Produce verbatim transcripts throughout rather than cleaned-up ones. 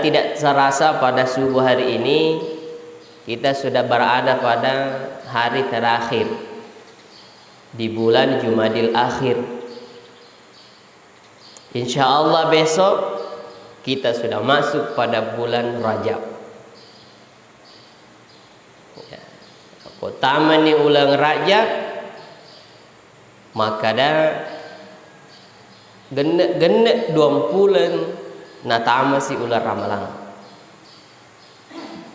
Tidak terasa pada subuh hari ini, kita sudah berada pada hari terakhir di bulan Jumadil Akhir. Insya Allah besok kita sudah masuk pada bulan Rajab. Ya. Ko tamani uleng Rajab, makkada genne'-genne' duampuleng natamasi uleng Ramalang.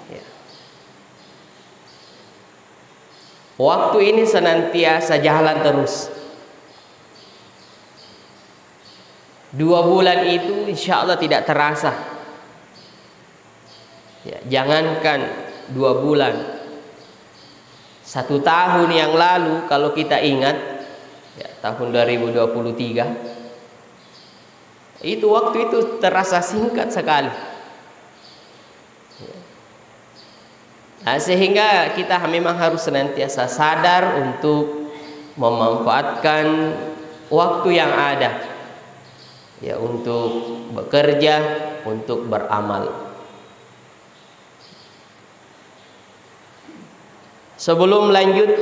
Ya. Waktu ini senantiasa jalan terus. Dua bulan itu insya Allah tidak terasa. Ya, jangankan dua bulan, satu tahun yang lalu, kalau kita ingat, ya, tahun dua ribu dua puluh tiga, itu waktu itu terasa singkat sekali. Ya. Nah, sehingga kita memang harus senantiasa sadar untuk memanfaatkan waktu yang ada, ya, untuk bekerja, untuk beramal. Sebelum lanjut,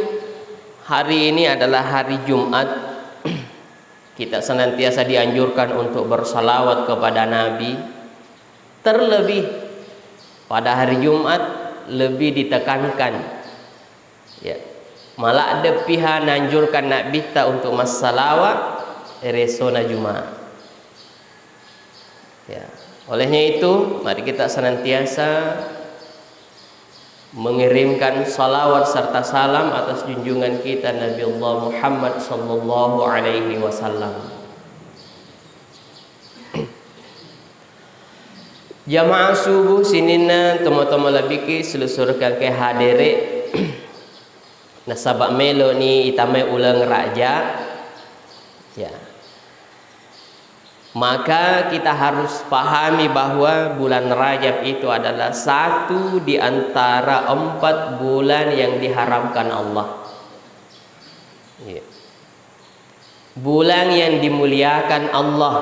hari ini adalah hari Jumat. Kita senantiasa dianjurkan untuk bersalawat kepada Nabi. Terlebih pada hari Jumat, lebih ditekankan. Ya. Maladde piha nanjurkan Nabbitta untuk massalawa ri esona Jumat. Ya. Olehnya itu, mari kita senantiasa mengirimkan salawat serta salam atas junjungan kita Nabi Allah Muhammad sallallahu alaihi wasallam. Jamaah subuh sininna tomatoa malebbiki, silusurukeng ke hadere. Nasaba meloni itamai uleng Raja. Ya. Maka kita harus pahami bahwa bulan Rajab itu adalah satu di antara empat bulan yang diharamkan Allah. Iya. Bulan yang dimuliakan Allah.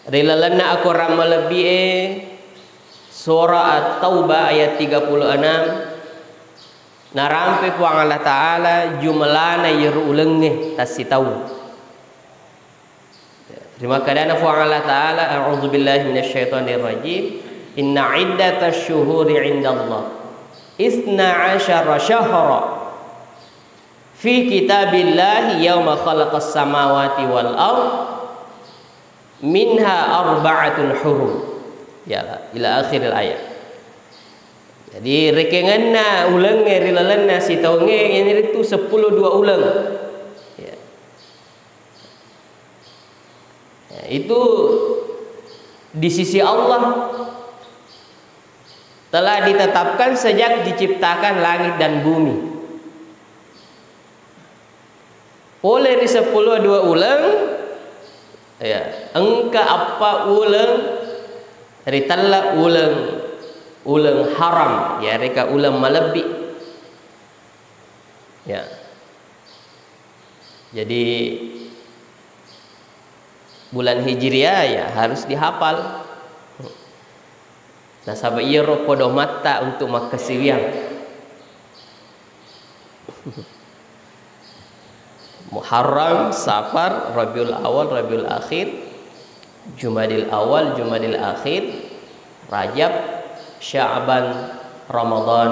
Ri lalenna akorang malebbi'e, Surah At-Taubah ayat tiga puluh enam, narampe Puang Allah Ta'ala jumelana iyaro ulengnge tassitaung. Rimakkedana Puang Allah Ta'ala, "A'udzubillahi minasyaitonirrajim. Inna iddatasy syuhuri indallah isna asyara syahra fi kitabillahi yauma khalaqas samawati wal ard minha arba'atun hurum." Ya, ila akhiril ayat. Jadi, rekengenna ulengnge ri lalenna sitaungnge, iyanaritu seppulo dua uleng. Ya. Ya, itu di sisi Allah telah ditetapkan sejak diciptakan langit dan bumi. Pole ri seppulo dua uleng, ya, engka eppa uleng, ritella uleng, uleng haram, ya, reka uleng malebbi. Ya. Jadi, bulan Hijriah, ya, harus dihafal. Nasaba iyaro podomatta untuk makkasiwiang. Muharram, Safar, Rabiul Awal, Rabiul Akhir, Jumadil Awal, Jumadil Akhir, Rajab, Sya'ban, Ramadan,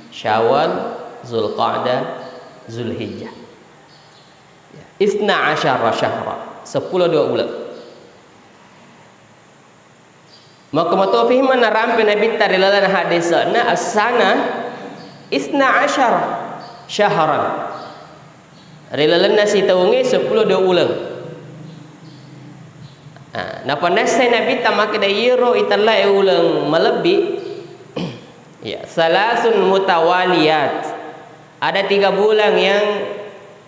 Syawal, Zulqa'dah, Zulhijjah. Ya. Isna asyara syahra, seppulo dua uleng. Makko matofi manna rampe Nabitta ri laleng hadisna, as-sana isna asyara syahran. Ri lalenna sitaungnge seppulo dua uleng. Nah, napanessai Nabitta makkeda iyaro itellae uleng malebbi, ya, salasun mutawaliyat. Ada tiga bulan yang,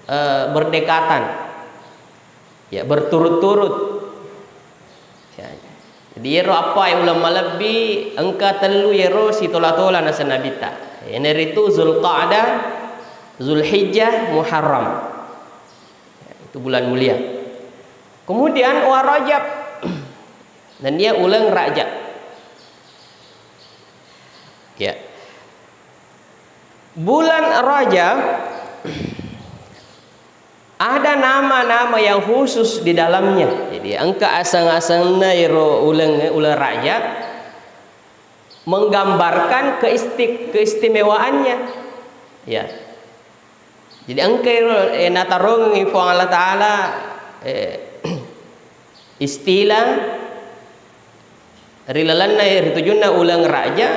eh, berdekatan. Ya, berturut-turut. Ya. Jadi, iyaro appae uleng malebbi, engka tellu iyaro sitola-tola naseng Nabitta. Iyanaritu Zulqa'dah, Zulhijjah, Muharram. Ya, itu bulan mulia. Kemudian, wa Rajab. Nennia uleng Rajab. Ya. Bulan Rajab ada nama-nama yang khusus di dalamnya. Jadi, engka aseng-asenna ero uleng, uleng Rajab menggambarkan keistik-, keistimewaannya. Ya. Jadi, engka ero, eh, natarongengi Puang Allah Ta'ala, eh, istilah ri lalenna, ri tujunna uleng Rajab,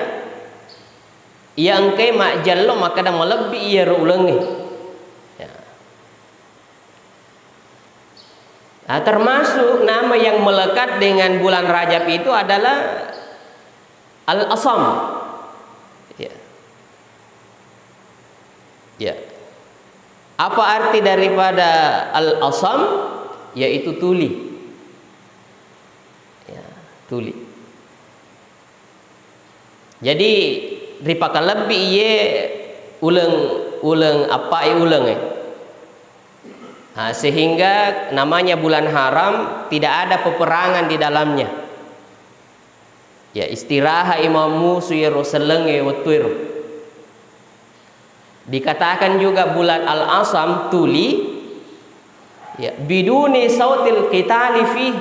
iya engkae majjello makkeda malebbi iyaro ulengnge. Ya. Nah, termasuk nama yang melekat dengan bulan Rajab itu adalah Al-Asam. Ya. Ya. Apa arti daripada Al-Asam? Yaitu tuli. Ya, tuli. Jadi, ripakalebbi iye uleng, uleng appa'i uleng, eh. Ha, sehingga namanya bulan haram, tidak ada peperangan di dalamnya. Ya, istirahat i mammusu iyaro sellengnge wettuero. Dikatakan juga bulan Al-Asam, tuli, ya, biduni sautil qitali fih.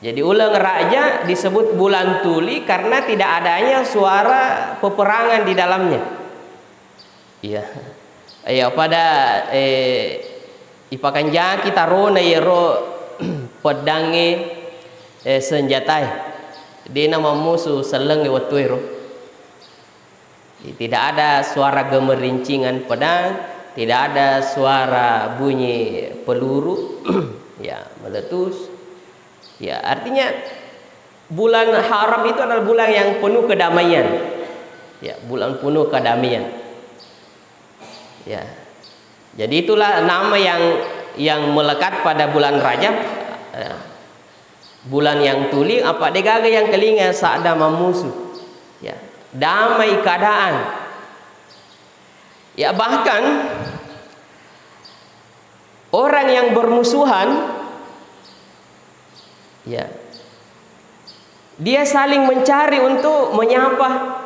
Jadi, uleng Raja disebut bulan tuli karena tidak adanya suara peperangan di dalamnya. Iya. Iya, pada, eh, ipakanjaki tarona iyaro peddangnge, eh, senjatae. De'na mammusu sellengnge wettuero. Tidak ada suara gemerincingan pedang, tidak ada suara bunyi peluru, ya, meletus. Ya, artinya bulan haram itu adalah bulan yang penuh kedamaian. Ya, bulan penuh kedamaian. Ya. Jadi itulah nama yang, yang melekat pada bulan Rajab. Ya. Bulan yang tuli, apa degaga yang kelinga saat ada mammusu. Ya. Damai keadaan. Ya, bahkan orang yang bermusuhan, ya, dia saling mencari untuk menyapa.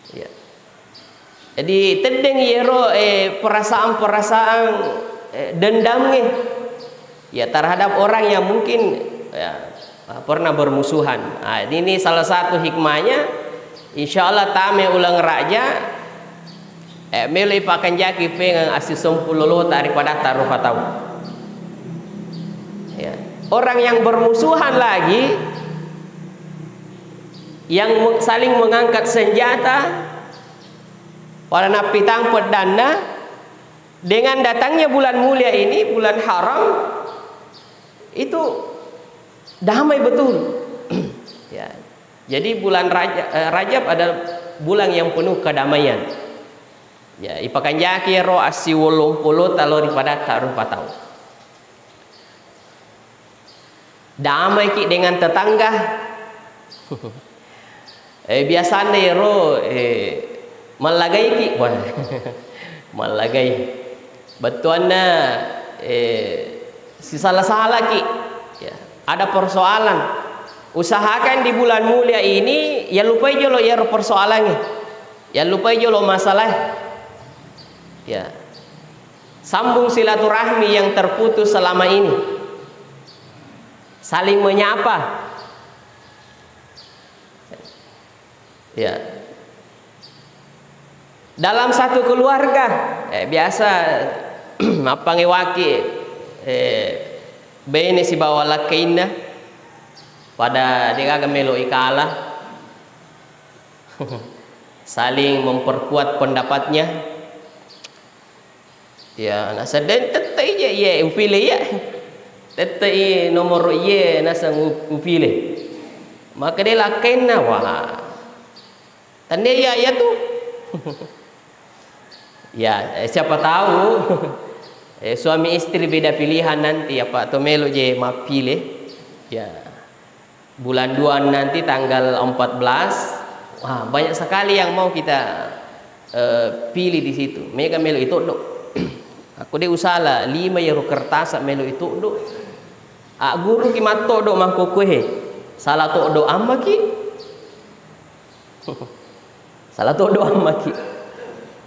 Ya. Jadi, teddeng iyaro, eh, perasaan-perasaan, eh, dendamnya, ya, terhadap orang yang mungkin, ya, pernah bermusuhan. Ah, ini, ini salah satu hikmahnya. Insya Allah, tame uleng Raja, eh, melo ipakanjaki pengeng assi sempulo lota daripada taruh tau. Ya. Orang yang bermusuhan lagi, yang me-, saling mengangkat senjata, pada nappitang peddanna, dengan datangnya bulan mulia ini, bulan haram, itu damai betul. Ya. Jadi bulan Raja-, eh, Rajab adalah bulan yang penuh kedamaian. Ya, ipakanjaki ro assi wolong polo talo ripada taruh patau. Damaiki dengan tetangga. Eh, biasanna iyaro, eh, mallagaiki, wah, mallagai. Bettuanna, eh, sisala-salaki. Ya, ada persoalan. Usahakan di bulan mulia ini, yallupai jolo iyaro persoalangnge. Yallupai jolo masalah. Ya. Sambung silaturahmi yang terputus selama ini. Saling menyapa. Ya. Dalam satu keluarga, eh, biasa mappangewaki, eh, bene sibawa lakkainna pada degaga melo ikala. Saling memperkuat pendapatnya. Ya, naseddeng tette' ije iye upile iya. Tette' i nomoro iye naseng u-, upile. Maka de lakkainna, wah. Tande iya, iya tu. Ya, eh, siapa tahu, eh, suami istri beda pilihan nanti, apa to melo je mappile. Ya. Bulan dua nanti tanggal empat belas, wah, banyak sekali yang mau kita, eh, pilih di situ. Mega melo itoddo. Aku de usala, lima iyaro kertas melo itoddo. Agguruki mattodo makkukkuhe, salah todo ammaki. Salah todo ammaki.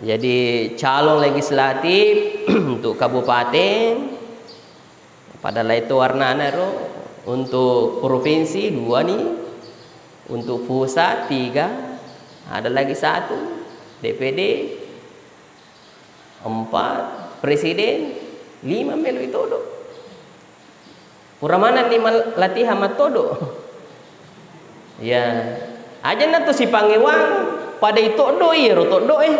Jadi calon legislatif untuk kabupaten, pada lain to warnana ro, untuk provinsi dua ni, untuk pusat tiga, ada lagi satu, D P D, empat, presiden, lima melo itodo. Pura manenni mal-, latihan mattodo. Ya, aja na tu sipangewang pada itodo iyaro todo e.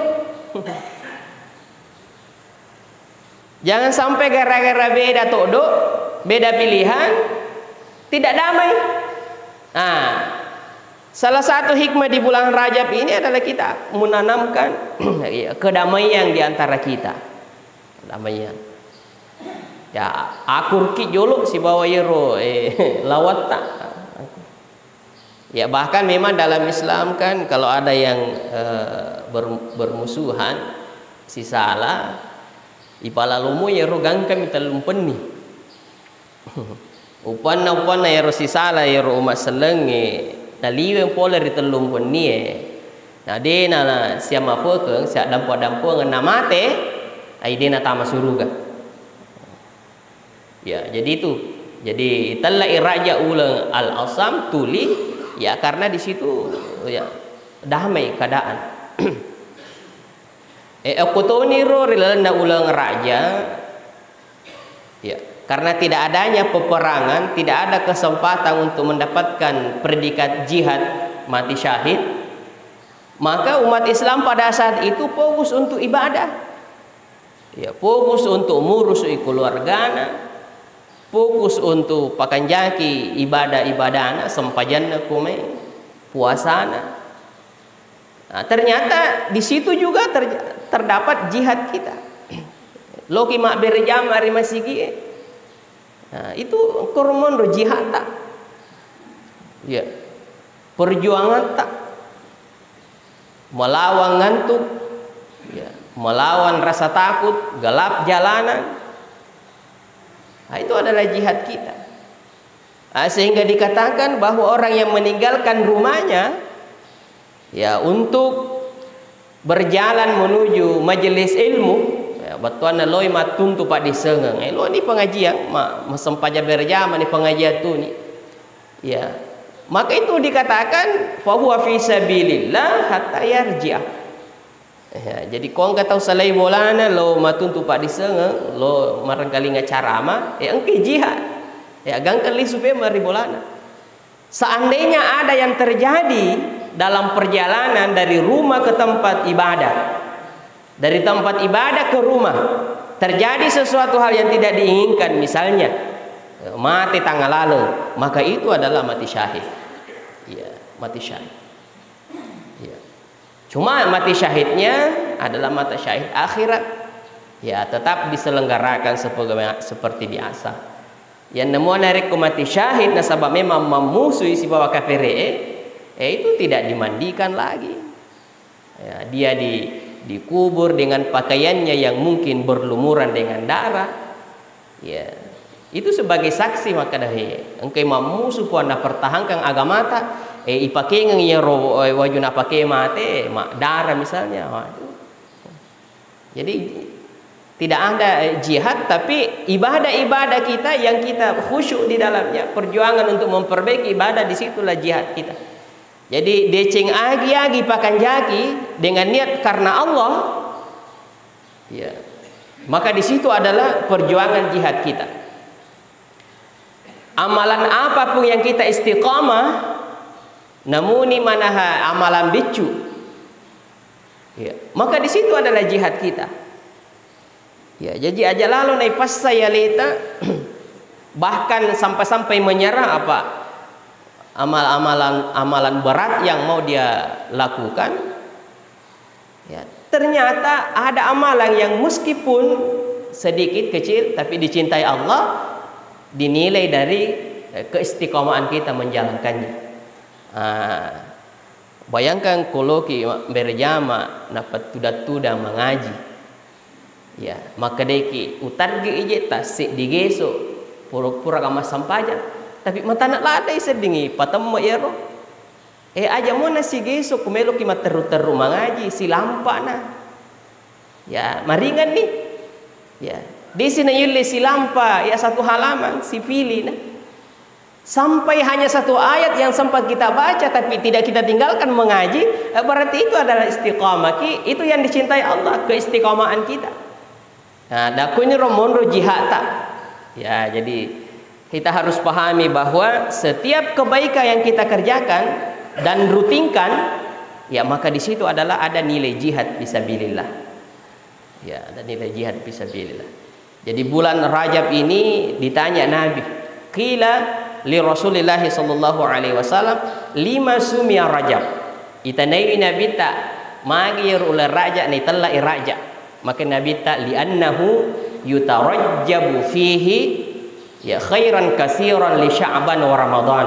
Jangan sampai gara-gara beda todo, beda pilihan, tidak damai. Nah, salah satu hikmah di bulan Rajab ini adalah kita menanamkan, iya, kedamaian di antara kita. Kedamaian. Ya, akurki jolo sibawa iyaro, eh, lawatta. Ya, bahkan memang dalam Islam kan, kalau ada yang, eh, ber-, bermusuhan, sisala, ipalalomo iyaro gangkami tellumpenni. Upanna, upanna iyaro sisala, iyaro umma sellengnge, naliweng pole ri tellumpennie. Na de na, na siammapekeng, siaddampo-dampoengeng, namate, ai de natama suruga. Ya, jadi itu. Jadi, tellai raja uleng Al-Asam, tuli, ya, karena di situ, ya, damai keadaan. Eh, okko toni ro ri lalenna uleng raja, ya, karena tidak adanya peperangan, tidak ada kesempatan untuk mendapatkan predikat jihad, mati syahid, maka umat Islam pada saat itu fokus untuk ibadah. Ya, fokus untuk murusui keluargana, fokus untuk pakanjaki ibadah-ibadana, sempajanna kumai, puasana. Nah, ternyata di situ juga ter-, terdapat jihad kita. Loki mabbere jama ri masigi e. Nah, itu engka ro monro jihadta. Ya. Perjuangatta. Melawan ngantuk, ya, melawan rasa takut, gelap jalanan. Nah, itu adalah jihad kita. Ah, sehingga dikatakan bahwa orang yang meninggalkan rumahnya, ya, untuk berjalan menuju majelis ilmu, ya, bettuanna loi mattuntu paddissengeng. Eh, loni pengajian, ma-, masempajang berjama ni pengajian tuni. Ya. Maka itu dikatakan, "Fahuwa fi sabilillah hatta yarji'a." Ya, jadi ko engka tau salai bolana, lo matuntu paddissengeng, lo marengkalinga carama, ya engka jihad. Ya, gangka lisu pemeng ri bolana. Seandainya ada yang terjadi dalam perjalanan dari rumah ke tempat ibadah, dari tempat ibadah ke rumah, terjadi sesuatu hal yang tidak diinginkan, misalnya, mate tangga laleng, maka itu adalah mati syahid. Iya, mati syahid. Iya. Cuma mati syahidnya adalah mati syahid akhirat. Ya, tetap diselenggarakan sepegama-, seperti biasa. Yang nemu narekko mati syahid nasaba memang mammusui sibawa kafere, eh, itu tidak dimandikan lagi. Ya, dia di-, dikubur dengan pakaiannya yang mungkin berlumuran dengan darah. Ya. Itu sebagai saksi makkeda, he, engkai mammusu puang napertahankan agamata, eh, ipakengeng iyaro, eh, waju napake mate, maddara misalnya. Waduh. Jadi, tidak ada, eh, jihad, tapi ibadah-ibadah kita yang kita khusyuk di dalamnya, perjuangan untuk memperbaiki ibadah, di situlah jihad kita. Jadi, deceng agi-agi pakanjaki dengan niat karena Allah, ya, maka di situ adalah perjuangan jihad kita. Amalan apapun yang kita istiqamah, namuni manaha amalan biccu, ya, maka di situ adalah jihad kita. Ya, jaji aja lalo naipassai aleta, bahkan sampai-sampai menyerah apa amal-amalan, amalan berat yang mau dia lakukan. Ya, ternyata ada amalan yang meskipun sedikit kecil, tapi dicintai Allah, dinilai dari, eh, keistiqomahan kita menjalankannya. Ah, bayangkan koloki ma-, berjama, napattuda-tuda mangaji. Ya, makkedeki, utargi ije ta seddi geso. Pura-pura ka massempajang, tapi matana ladai seddingi patemme iyaro. Eh, aja mo nasigeso ku meloki matteru-teru mangaji, silampana. Ya, maringan nih. Ya, di sini yulle silampa, ya, satu halaman, sipilih nah. Sampai hanya satu ayat yang sempat kita baca, tapi tidak kita tinggalkan mengaji, eh, berarti itu adalah istiqamah ki, itu yang dicintai Allah, keistiqamahan kita. Nah, dakkuni ro monro jihadta. Ya, jadi kita harus pahami bahwa setiap kebaikan yang kita kerjakan dan rutinkan, ya, maka di situ adalah ada nilai jihad fisabilillah. Ya, ada nilai jihad fisabilillah. Jadi bulan Rajab ini ditanya Nabi, qila li Rasulillah sallallahu alaihi wasallam, "Lima sumia Rajab?" Itanaiwi Nabitta, magi iyaro uleng Rajab naitellai Rajab. Maka Nabitta, "Li'annahu yutarajjabu fihi, ya, khairan katsiran li Sya'ban wa Ramadan."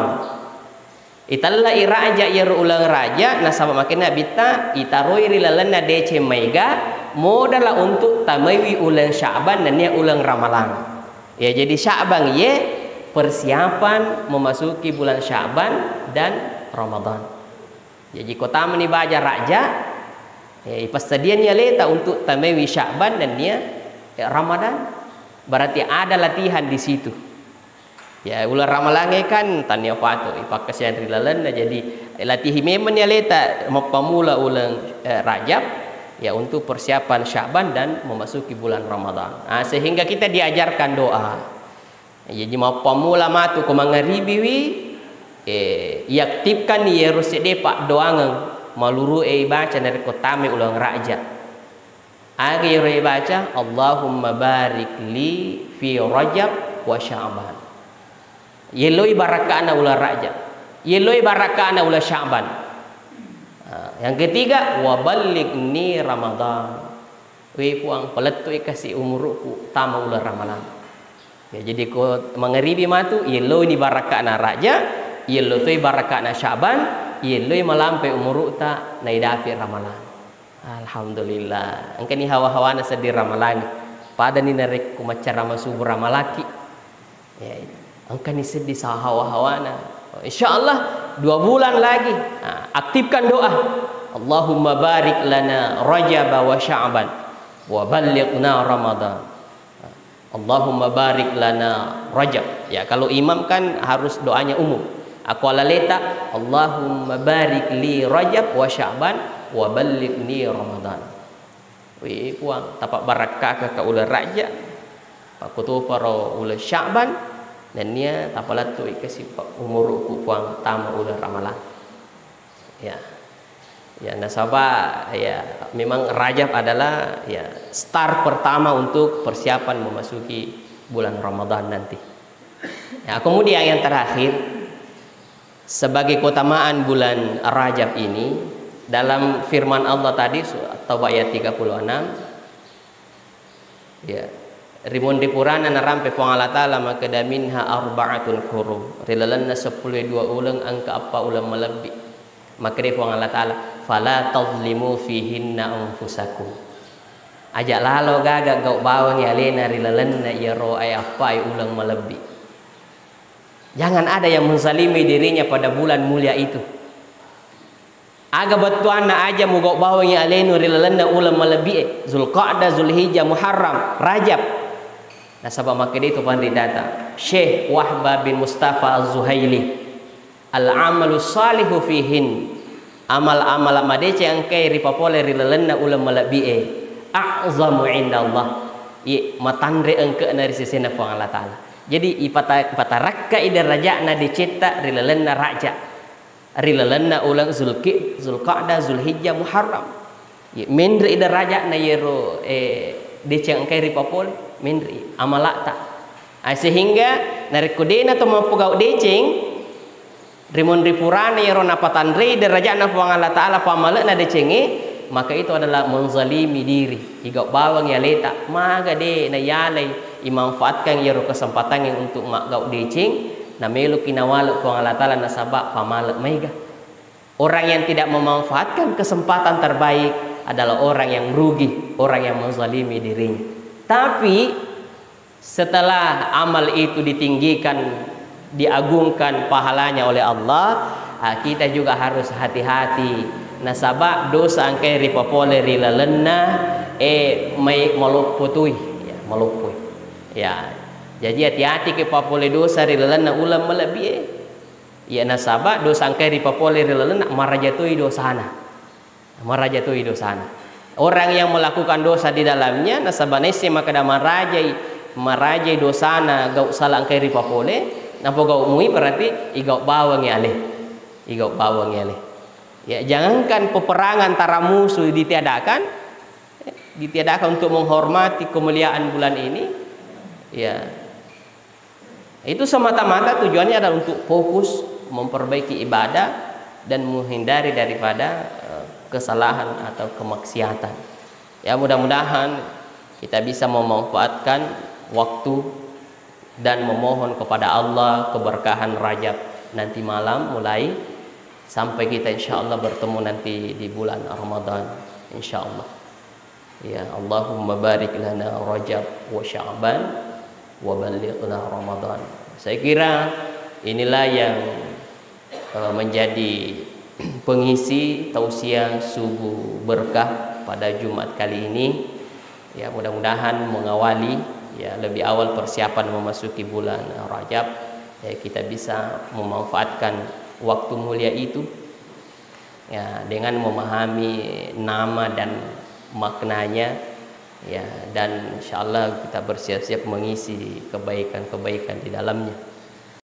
Itellai Rajab iyaro uleng Rajab, nasaba maka Nabitta itaroi ri lalenna deceng maega, modala untuk tamaiwi uleng Sya'ban nennia uleng Ramalang. Ya, jadi Sya'ban iye persiapan memasuki bulan Sya'ban dan Ramadan. Jaji, ko tamani baja Rajab, eh, ipassadiani aleta untuk tamaiwi Sya'ban nennia, eh, Ramadan. Berarti ada latihan di situ. Ya, uleng Ramalangnge kan tania patu, ipakkasian ri lalenna. Jadi, eh, latihi memang ni aleta mappamula uleng, eh, Rajab, ya, untuk persiapan Sya'ban dan memasuki bulan Ramadan. Ah, sehingga kita diajarkan doa. Jaji, mappammula matu ko mangaribiwi, eh, iaktifkan iyaro sedde paddoangeng maluru'e ibaca narekko tamai uleng Rajab. Aga iyaro ibaca, "Allahumma barik li fi Rajab wa Sya'ban." Yelloi barakka'na uleng Rajab. Yelloi barakka'na uleng Sya'ban. Ah, yang ketiga, "Wa ballighni Ramadan." We Puang, palettu'i kasi umuru'ku tama uleng Ramalang. Ya, jadi ko mangaribi matu, yelloini barakka'na Rajab, yello toi barakka'na Sya'ban, yelloi malampe umuru'ta naidapi Ramalang. Alhamdulillah, engkani hawa-hawana sedding Ramalang. Padani narekko maccarama subu Ramalaki. Ya, engkani seddi sahawa-hawana. Insya Allah, dua bulan lagi. Nah, aktifkan doa. Allahumma barik lana Rajaba wa Sya'ban wa ballighna Ramadan. Allahumma barik lana Rajab. Ya, kalau imam kan harus doanya umum. Aku alaleta, Allahumma barik li Rajab wa Sya'ban wa ballighni Ramadan. Wi Puang, tapabarakkaka ka uleng Rajab, pakkutoparo uleng Sya'ban, nennia tapalettu'i kasi pa-, umuru'ku Puang tama uleng Ramalang. Ya. Ya, nasaba, ya, memang Rajab adalah, ya, start pertama untuk persiapan memasuki bulan Ramadan nanti. Ya, kemudian yang terakhir, sebagai keutamaan bulan Rajab ini, dalam firman Allah tadi, Surat Taubah ayat tiga puluh enam, ya, ri monri purana narampe Puang Allah Ta'ala makkeda, "Minha arba'atun hurum." Ri lalenna seppulo dua uleng engka eppa uleng malebbi. Makkeda Puang Allah Ta'ala, "Fala tazlimu fihinna anfusakum." Aja lalo gaga gau bawangi alena ri lalenna iyaro eppa uleng malebbi. Jangan ada yang menzalimi dirinya pada bulan mulia itu. Aga bettuanna aja mugau bawangi alenu ri lalenna uleng malebbi'e, Zulqa'dah, Zulhijjah, Muharram, Rajab. Nasaba makkeda itu panritata, Syekh Wahbah bin Mustafa Az-Zuhaili, "Al-amalu salihu fihin." Amal-amal madeceng engkae ripapole ri lalenna uleng malebbi'e, "A'zamu indallah." Iye matanre engke'na ri sesena Puang Allah Ta'ala. Jadi, ipata-, ipatarakkai derajatna decetta ri lalenna Rajab, ri lalenna uleng Zulki-, Zulqa'dah, Zulhijjah, Muharram. Iye, menre'i derajatna iyero, eh, deceng engkae ripapole, menre'i amala'ta. Ah, sehingga narekko de'na to mappogau deceng, ri monri purana iyaro napatanrei derajatna Puang Allah Ta'ala pamale'na decengnge, maka itu adalah menzalimi diri. Igau bawangi aleta, maga de' naiyalai imanfaatkan iyaro kesempatangnge untuk maggau deceng, nameloki nawale' Puang Allah Ta'ala nasaba pamale' maega. Orang yang tidak memanfaatkan kesempatan terbaik adalah orang yang rugi, orang yang menzalimi dirinya. Tapi, Setelah amal itu ditinggikan, diagungkan pahalanya oleh Allah, ah, kita juga harus hati-hati. Nasaba dosa engkae ripapole ri lalenna, eh, mai maloppo tui, ya, maloppo. Ya. Jadi hati-hati ke papole dosa ri lalenna uleng malebbi, eh. Ya, nasaba dosa engkae ripapole ri lalenna maraja toi dosana. Maraja toi dosana. Orang yang melakukan dosa di dalamnya, nasaba naisseng makkeda marajai, marajai dosana gau sala engkae ripapole, napogau mui berarti igau bawangi ale. Igau bawangi ale. Ya, jangankan peperangan antara musuh ditiadakan, ditiadakan untuk menghormati kemuliaan bulan ini. Ya. Itu semata-mata tujuannya adalah untuk fokus memperbaiki ibadah dan menghindari daripada, eh, kesalahan atau kemaksiatan. Ya, mudah-mudahan kita bisa memanfaatkan waktu dan memohon kepada Allah keberkahan Rajab nanti malam mulai sampai kita insya Allah bertemu nanti di bulan Ramadan, insya Allah. Ya, Allahumma barik lana Rajab wa Sya'ban wa ballighna Ramadan. Saya kira inilah yang, eh, menjadi pengisi tausiah subuh berkah pada Jumat kali ini. Ya, mudah-mudahan mengawali, ya, lebih awal persiapan memasuki bulan Rajab, ya, kita bisa memanfaatkan waktu mulia itu, ya, dengan memahami nama dan maknanya, ya, dan insya Allah kita bersiap-siap mengisi kebaikan-kebaikan di dalamnya.